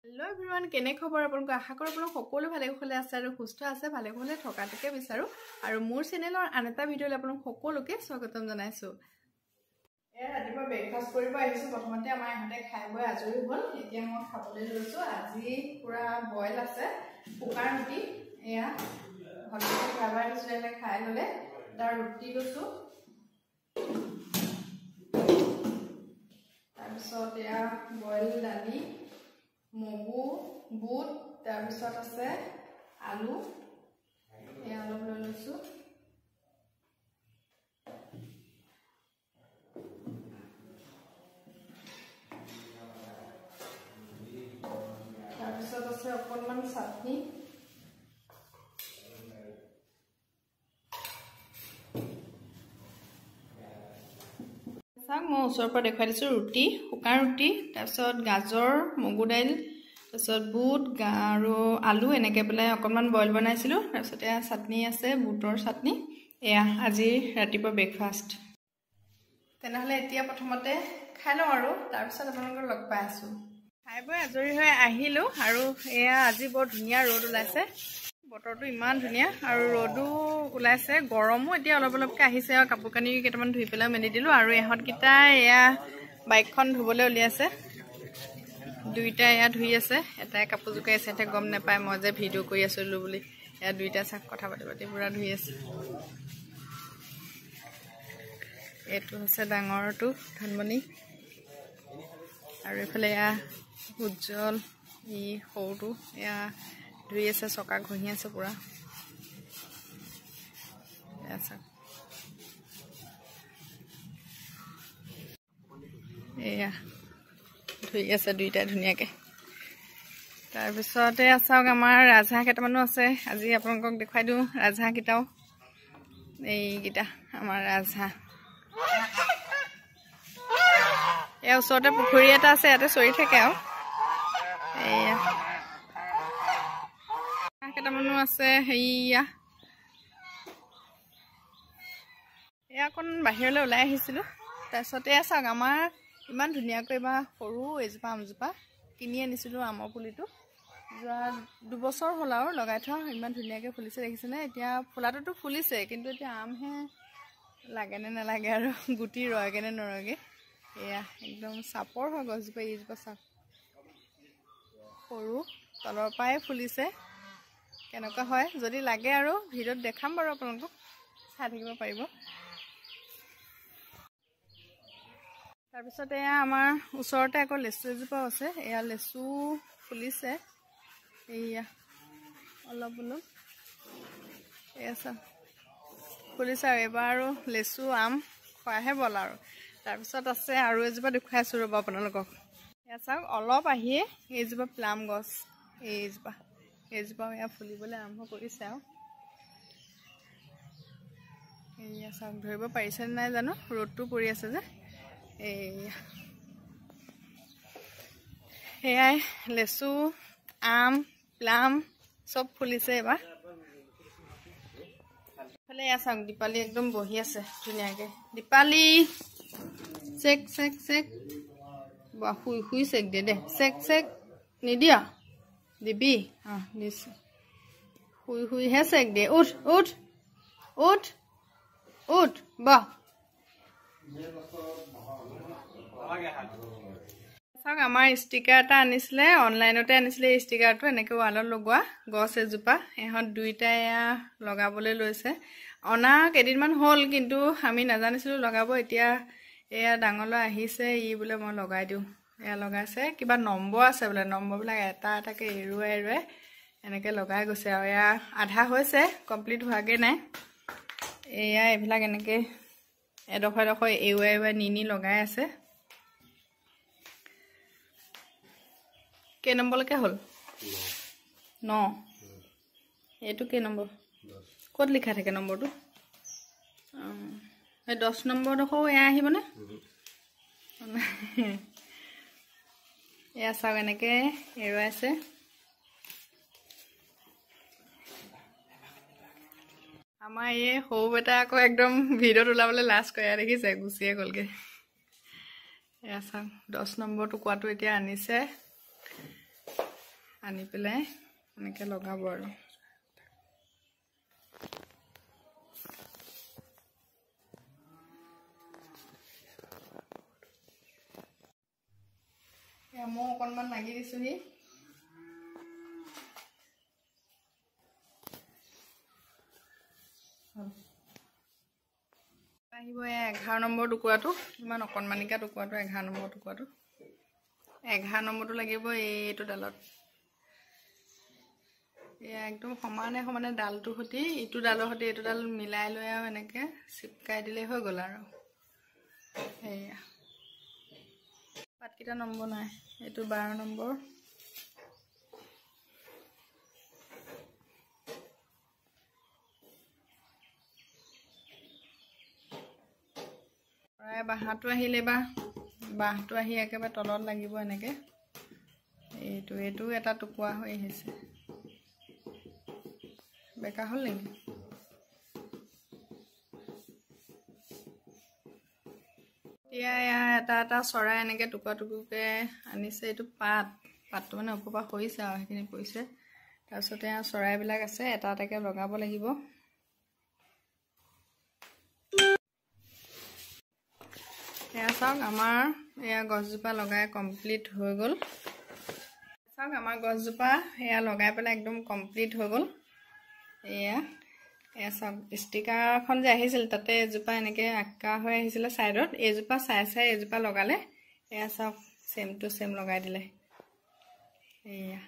Hello' everyone, কেনে খবৰ আপোনালোকৰ? আশা কৰোঁ আপোনালোক সকলো ভালে কুশলে আছে আৰু সুস্থ আছে। ভালে কুশলে থকাটোকে বিচাৰোঁ আৰু মোৰ চেনেলৰ আন এটা ভিডিঅ'লৈ আপোনালোক সকলোকে স্বাগতম জনাইছোঁ। এয়া ৰাতিপুৱা ব্ৰেকফাষ্ট কৰিব আহিছোঁ। প্ৰথমতে আমাৰ ইহঁতে খাই বৈ আজৰি হ'ল, এতিয়া মই খাবলৈ লৈছোঁ। আজি পূৰা বইল আছে শুকান ৰুটি, এয়া ভণ্টিয়ে খুৱাই দিছোঁ, এনে খাই ল'লে। তাৰ ৰুটি লৈছোঁ, তাৰপিছত এয়া বইল দালি, মগু, বুট, তাৰপিছত আছে আলু, এয়া অলপ লৈ লৈছোঁ। তাৰপিছত আছে অকণমান চাটনি। চাওক, মই ওচৰৰ পৰা দেখুৱাই দিছোঁ। ৰুটি, শুকান ৰুটি, তাৰপিছত গাজৰ, মগু দাইল, তাৰপিছত বুট আৰু আলু এনেকৈ পেলাই অকণমান বইল বনাইছিলোঁ। তাৰপিছত এয়া চাটনি আছে, বুটৰ চাটনি। এয়া আজি ৰাতিপুৱা ব্ৰেকফাষ্ট। তেনেহ'লে এতিয়া প্ৰথমতে খাই লওঁ আৰু তাৰপিছত আপোনালোকক লগ পাই আছোঁ। খাই বৈ আজৰি হৈ আহিলোঁ আৰু এয়া আজি বৰ ধুনীয়া ৰ'দ ওলাইছে, বতৰটো ইমান ধুনীয়া আৰু ৰ'দো ওলাইছে, গৰমো এতিয়া অলপ অলপকৈ আহিছে। আৰু কাপোৰ কানি কেইটামান ধুই পেলাই মেলি দিলোঁ। আৰু ইহঁতকেইটাই এয়া বাইকখন ধুবলৈ উলিয়াইছে, দুইটা এয়া ধুই আছে, এটাই কাপোৰ জোকাই আছে। এতিয়া গম নাপায় মই যে ভিডিঅ' কৰি আছিলোঁ বুলি। এয়া দুইটা চাক কথা পাতি পাতি পূৰা ধুই আছে। এইটো হৈছে ডাঙৰটো ধানমণি, আৰু এইফালে এয়া উজ্জ্বল, ই সৰুটো এয়া ধুই আছে, চকা ঘঁহি আছে পূৰা। এয়া ধুই আছে দুইটাই ধুনীয়াকৈ। তাৰপিছতে চাওক আমাৰ ৰাজহাঁহ কেইটামানো আছে, আজি আপোনালোকক দেখুৱাই দিওঁ ৰাজহাঁহকেইটাও। এইকেইটা আমাৰ ৰাজহাঁহ। এয়া ওচৰতে পুখুৰী এটা আছে, ইয়াতে চৰি থাকে আৰু। এয়া কেইটামানো আছে। সেয়া এয়া অকণ বাহিৰলৈ ওলাই আহিছিলোঁ। তাৰপিছতে এয়া চাওক আমাৰ ইমান ধুনীয়াকৈ এইবাৰ সৰু এজোপা আমজোপা কিনি আনিছিলোঁ, আমৰ পুলিটো যোৱা 2 বছৰ হ'ল আৰু লগাই থোৱা, ইমান ধুনীয়াকৈ ফুলিছে দেখিছেনে? এতিয়া ফুলাটোতো ফুলিছে, কিন্তু এতিয়া আমহে লাগেনে নালাগে আৰু গুটি ৰয়গেনে নৰয়গে। এয়া একদম চাপৰ হয় গছজোপা, এইজোপা চাপ সৰু, তলৰ পৰাই ফুলিছে। কেনেকুৱা হয় যদি লাগে আৰু ভিডিঅ'ত দেখাম বাৰু, আপোনালোকক চাই থাকিব পাৰিব। তাৰপিছত এয়া আমাৰ ওচৰতে আকৌ লেচু এজোপাও আছে, এয়া লেচু ফুলিছে, এয়া অলপ অলপ এয়া চাওক ফুলিছে। আৰু এইবাৰ আৰু লেচু আম খোৱাহে বল আৰু। তাৰপিছত আছে আৰু এজোপা দেখুৱাই আছোঁ ৰ'ব আপোনালোকক। এয়া চাওক অলপ আহিয়ে এইজোপা প্লাম গছ, এইজোপা এইজোপাও এয়া ফুলিবলৈ আৰম্ভ কৰিছে। আৰু এয়া চাওক, ধৰিব পাৰিছে নাই জানো, ৰ'দটো পৰি আছে যে। এইয়া সেয়াই লেচু, আম, প্লাম চব ফুলিছে এইবাৰ। এইফালে এয়া চাওক দীপালী একদম বহি আছে ধুনীয়াকৈ। দীপালী চেক চেক চেক, বা শুই শুই চেক দিয়ে দে, চেক চেক নিদিয়া দিবি? অঁ দিছে, শুই শুইহে চেক দিয়ে। উঠ উঠ উঠ উঠ, বাহ। চাওক আমাৰ ষ্টিকাৰ এটা আনিছিলে, অনলাইনতে আনিছিলে এই ষ্টিকাৰটো, এনেকৈ ৱালত লগোৱা গছ এজোপা। ইহঁত দুইটাই এয়া লগাবলৈ লৈছে। অনা কেইদিনমান হ'ল, কিন্তু আমি নাজানিছিলোঁ লগাব। এতিয়া এয়া ডাঙৰ ল'ৰা আহিছে, ই বোলে মই লগাই দিওঁ, এয়া লগাইছে। কিবা নম্বৰ আছে বোলে, নম্বৰবিলাক এটা এটাকৈ এৰুৱাই এৰুৱাই এনেকৈ লগাই গৈছে। আৰু এয়া আধা হৈছে, কমপ্লিট হোৱাগৈ নাই। এয়া এইবিলাক এনেকৈ এডোখৰ এডোখৰ এৰুৱাই এৰুৱাই নি নি লগাই আছে। কেই নম্বৰলৈকে হ'ল? ন। এইটো কেই নম্বৰ? ক'ত লিখা থাকে নম্বৰটো? এই 10 নম্বৰডোখৰো এয়া আহিবনে? এয়া চাওক এনেকৈ এৰুৱাইছে। আমাৰ এই সৰু বেটা আকৌ একদম ভিডিঅ'ত ওলাবলৈ লাজ কৰে, দেখিছে, গুচিয়ে গ'লগৈ। এয়া চাওক 10 নম্বৰ টুকুৰাটো এতিয়া আনিছে। আনি পেলাই এনেকৈ লগাব আৰু। মই অকণমান লাগি দিছোঁহি। আহিব 11 নম্বৰ টুকুৰাটো, ইমান অকণমানিকা টুকুৰাটো, 11 নম্বৰ টুকুৰাটো, 11 নম্বৰটো লাগিব এইটো ডালত। এয়া একদম সমানে সমানে ডালটোৰ সৈতে ইটো ডালৰ সৈতে এইটো ডাল মিলাই লৈ আৰু এনেকৈ চিপকাই দিলেই হৈ গ'ল আৰু। সেয়া পাতকেইটা নম্বৰ নাই, এইটো 12 নম্বৰ। প্ৰায় বাঁহটো আহিলে বা বাঁহটো আহি একেবাৰে তলত লাগিব এনেকৈ। এইটো এইটো এটা টুকুৰা হৈ আহিছে, বেকা হ'ল নেকি? এতিয়া এটা এটা চৰাই এনেকৈ টুকুৰা টুকুৰকৈ আনিছে। এইটো পাত, পাতটো মানে ওপৰৰ পৰা সৰিছে আৰু সেইখিনি পৰিছে। তাৰপিছতে চৰাইবিলাক আছে, এটা এটাকৈ লগাব লাগিব। এয়া চাওক আমাৰ এয়া গছজোপা লগাই কমপ্লিট হৈ গ'ল। চাওক আমাৰ গছজোপা এয়া লগাই পেলাই একদম কমপ্লিট হৈ গ'ল। এয়া এয়া চাওক ষ্টিকাৰখন যে আহিছিল তাতে এজোপা এনেকৈ আঁকা হৈ আহিছিলে ছাইডত, এইজোপা চাই চাই এজোপা লগালে। এয়া চাওক ছেম টু ছেম লগাই দিলে। এয়া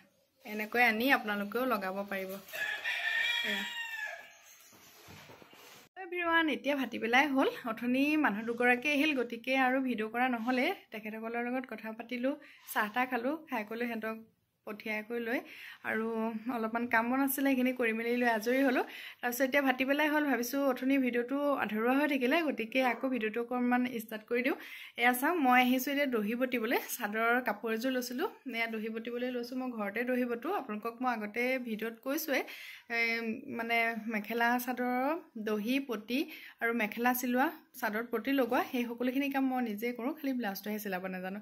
এনেকৈ আনি আপোনালোকেও লগাব পাৰিব। এয়া এভৰিৱান, এতিয়া ভাটিবেলাই হ'ল। অথনি মানুহ দুগৰাকী আহিল, গতিকে আৰু ভিডিঅ' কৰা নহ'লে। তেখেতসকলৰ লগত কথা পাতিলোঁ, চাহ তাহ খালোঁ, খাই কৰি সিহঁতক পঠিয়াই কৰি লৈ আৰু অলপমান কাম বন আছিলে সেইখিনি কৰি মেলি লৈ আজৰি হ'লোঁ। তাৰপিছত এতিয়া ভাটিবেলাই হ'ল, ভাবিছোঁ অথনি ভিডিঅ'টো আধৰুৱা হৈ থাকিলে, গতিকে আকৌ ভিডিঅ'টো অকণমান ষ্টাৰ্ট কৰি দিওঁ। এয়া চাওক মই আহিছোঁ এতিয়া দহি বটিবলৈ। চাদৰৰ কাপোৰ এযোৰ লৈছিলোঁ, এয়া দহি বটিবলৈ লৈছোঁ। মই ঘৰতে দহি বটোঁ, আপোনালোকক মই আগতে ভিডিঅ'ত কৈছোঁৱেই। মানে মেখেলা চাদৰৰ দহি পতি আৰু মেখেলা চিলোৱা, চাদৰত পতি লগোৱা, সেই সকলোখিনি কাম মই নিজেই কৰোঁ, খালি ব্লাউজটোহে চিলাব নাজানো।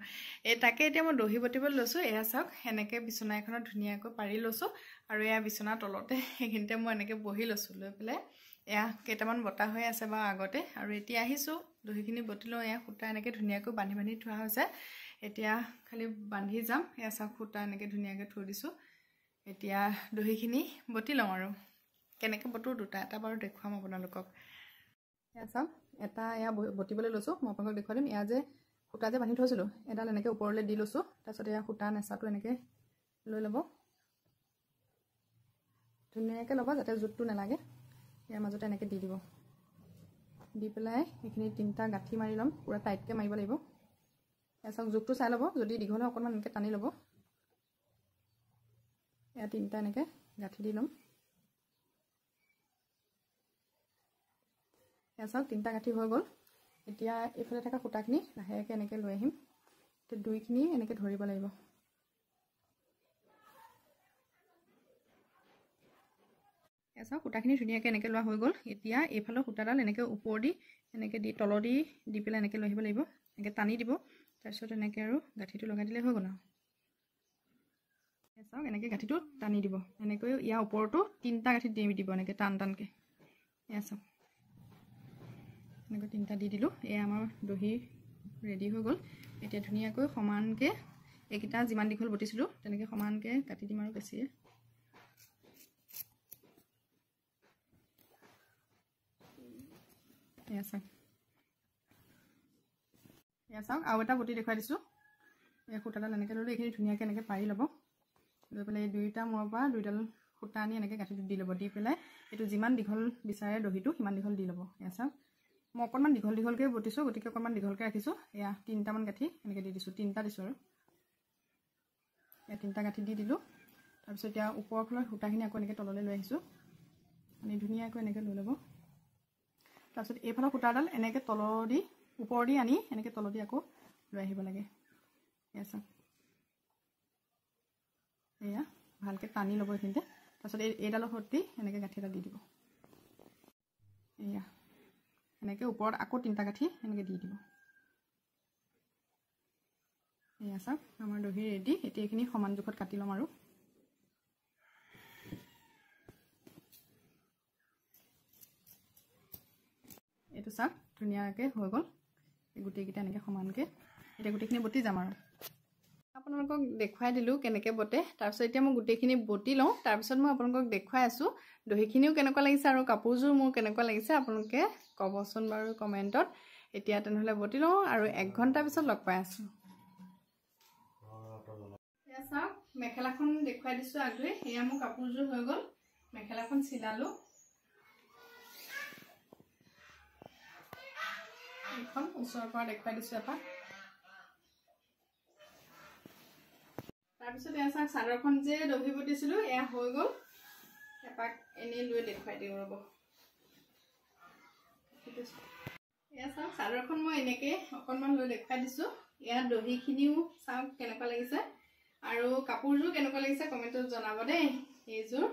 এই তাকে এতিয়া মই দহি বটিবলৈ লৈছোঁ। এয়া চাওক সেনেকৈ বিচনা এখনত ধুনীয়াকৈ পাৰি লৈছোঁ আৰু এয়া বিচনাৰ তলতে সেইখিনিতে মই এনেকৈ বহি লৈছোঁ। লৈ পেলাই এয়া কেইটামান বতা হৈ আছে বাৰু আগতে, আৰু এতিয়া আহিছোঁ দহিখিনি বটি লওঁ। এয়া সূতা এনেকৈ ধুনীয়াকৈ বান্ধি বান্ধি থোৱা হৈছে, এতিয়া খালি বান্ধি যাম। এয়া চাওক সূতা এনেকৈ ধুনীয়াকৈ থৈ দিছোঁ। এতিয়া দহিখিনি বটি লওঁ আৰু কেনেকৈ বটোঁ দুটা এটা বাৰু দেখুৱাম আপোনালোকক। এয়া চাওক এটা এয়া বটিবলৈ লৈছোঁ, মই আপোনালোকক দেখুৱাই দিম। এয়া যে সূতা যে বান্ধি থৈছিলোঁ এডাল এনেকৈ ওপৰলৈ দি লৈছোঁ। তাৰপিছত এয়া সূতা নেচাটো এনেকৈ লৈ ল'ব, ধুনীয়াকৈ ল'ব যাতে জোঁটটো নালাগে। ইয়াৰ মাজতে এনেকৈ দি দিব, দি পেলাই এইখিনি তিনিটা গাঁঠি মাৰি ল'ম, পূৰা টাইটকৈ মাৰিব লাগিব। এয়া চাওক জোখটো চাই ল'ব, যদি দীঘল হয় অকণমান এনেকৈ টানি ল'ব। এয়া তিনিটা এনেকৈ গাঁঠি দি ল'ম। এয়া চাওক তিনিটা গাঁঠি হৈ গ'ল। এতিয়া এইফালে থকা সূতাখিনি লাহেকৈ এনেকৈ লৈ আহিম। এতিয়া দুইখিনি এনেকৈ ধৰিব লাগিব। এয়া চাওক সূতাখিনি ধুনীয়াকৈ এনেকৈ লোৱা হৈ গ'ল। এতিয়া এইফালৰ সূতাডাল এনেকৈ ওপৰ দি এনেকৈ দি তলৰ দি দি পেলাই এনেকৈ লৈ আহিব লাগিব, এনেকৈ টানি দিব। তাৰপিছত এনেকৈ আৰু গাঁঠিটো লগাই দিলে হৈ গ'ল আৰু। চাওক এনেকৈ গাঁঠিটো টানি দিব, এনেকৈ ইয়াৰ ওপৰতো তিনিটা গাঁঠি দি দিব এনেকৈ টান টানকৈ। এয়া চাওক এনেকৈ তিনিটা দি দিলোঁ। এয়া আমাৰ দহি ৰেডি হৈ গ'ল। এতিয়া ধুনীয়াকৈ সমানকৈ এইকেইটা যিমান দীঘল বটিছিলোঁ তেনেকৈ সমানকৈ কাটি দিম আৰু কেঁচিৰে। এয়া চাওক, এয়া চাওক আৰু এটা বটি দেখুৱাই দিছোঁ। এই সূতাডাল এনেকৈ ল'লোঁ, এইখিনি ধুনীয়াকৈ এনেকৈ পাৰি ল'ব। লৈ পেলাই এই দুয়োটা মূৰৰ পৰা দুইডাল সূতা আনি এনেকৈ গাঁঠিটো দি ল'ব। দি পেলাই এইটো যিমান দীঘল বিচাৰে দহিটো সিমান দীঘল দি ল'ব। এয়া চাওক মই অকণমান দীঘল দীঘলকৈ বটিছোঁ, গতিকে অকণমান দীঘলকৈ ৰাখিছোঁ। এয়া তিনিটামান গাঁঠি এনেকৈ দি দিছোঁ, তিনিটা দিছোঁ আৰু। এয়া তিনিটা গাঁঠি দি দিলোঁ। তাৰপিছত এতিয়া ওপৰৰ ফালৰ সূতাখিনি আকৌ এনেকৈ তললৈ লৈ আহিছোঁ, আনি ধুনীয়াকৈ এনেকৈ লৈ ল'ব। তাৰপিছত এইফালৰ সূতাডাল এনেকৈ তলেদি ওপৰ দি আনি এনেকৈ তলেদি আকৌ লৈ আহিব লাগে। এয়া চাওক এয়া ভালকৈ টানি ল'ব এইখিনিতে। তাৰপিছত এইডালৰ সৈতে এনেকৈ গাঁঠি এটা দি দিব। এয়া এনেকৈ ওপৰত আকৌ তিনিটা গাঁঠি এনেকৈ দি দিব। এয়া চাওক আমাৰ দহি ৰেডি। এতিয়া এইখিনি সমান জোখত কাটি ল'ম আৰু। এইটো চাওক, ধুনীয়াকৈ হৈ গ'ল গোটেইকেইটা এনেকৈ সমানকৈ। এতিয়া গোটেইখিনি বটি যাম আৰু আপোনালোকক দেখুৱাই দিলোঁ কেনেকৈ বটে। তাৰপিছত এতিয়া মই গোটেইখিনি বটি লওঁ, তাৰপিছত মই আপোনালোকক দেখুৱাই আছোঁ দহিখিনিও কেনেকুৱা লাগিছে আৰু কাপোৰযোৰ মোৰ কেনেকুৱা লাগিছে আপোনালোকে ক'বচোন বাৰু কমেণ্টত। এতিয়া তেনেহ'লে বটি লওঁ আৰু 1 ঘণ্টাৰ পিছত লগ পাই আছোঁ। এয়া চাওক, মেখেলাখন দেখুৱাই দিছোঁ আগধৰি। এয়া মোৰ কাপোৰযোৰ হৈ গ'ল, মেখেলাখন চিলালোঁ। এইখন ওচৰৰ পৰা দেখুৱাই দিছোঁ এপাক। তাৰপিছত এয়া চাওক, চাদৰখন যে দহি বটিছিলোঁ এয়া হৈ গ'ল। এপাক এনেই লৈ দেখুৱাই দিওঁ ৰ'ব। এয়া চাওক, চাদৰখন মই এনেকৈ অকণমান লৈ দেখুৱাই দিছোঁ। ইয়াত দহিখিনিও চাওক কেনেকুৱা লাগিছে আৰু কাপোৰযোৰ কেনেকুৱা লাগিছে কমেণ্টত জনাব দেই। এইযোৰ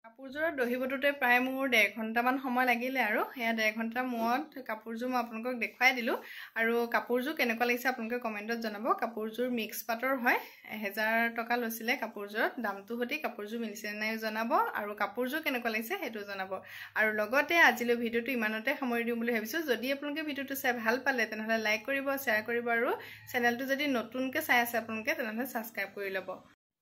কাপোৰযোৰত দহি বটোতে প্ৰায় মোৰ 1.5 ঘণ্টামান সময় লাগিলে আৰু সেয়া 1.5 ঘণ্টাৰ মূৰত কাপোৰযোৰ মই আপোনালোকক দেখুৱাই দিলোঁ। আৰু কাপোৰযোৰ কেনেকুৱা লাগিছে আপোনালোকে কমেণ্টত জনাব। কাপোৰযোৰ মিক্স পাটৰ হয়, 1000 টকা লৈছিলে কাপোৰযোৰত। দামটো সৈতে কাপোৰযোৰ মিলিছে নাই জনাব আৰু কাপোৰযোৰ কেনেকুৱা লাগিছে সেইটো জনাব। আৰু লগতে আজিলৈ ভিডিঅ'টো ইমানতে সামৰি দিওঁ বুলি ভাবিছোঁ। যদি আপোনালোকে ভিডিঅ'টো চাই ভাল পালে তেনেহ'লে লাইক কৰিব, শ্বেয়াৰ কৰিব আৰু চেনেলটো যদি নতুনকৈ চাই আছে আপোনালোকে তেনেহ'লে ছাবস্ক্ৰাইব কৰি ল'ব।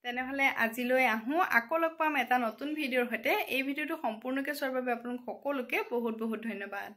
তেনেহ'লে আজিলৈ আহোঁ, আকৌ লগ পাম এটা নতুন ভিডিঅ'ৰ সৈতে। এই ভিডিঅ'টো সম্পূৰ্ণকৈ চোৱাৰ বাবে আপোনালোক সকলোকে বহুত বহুত ধন্যবাদ।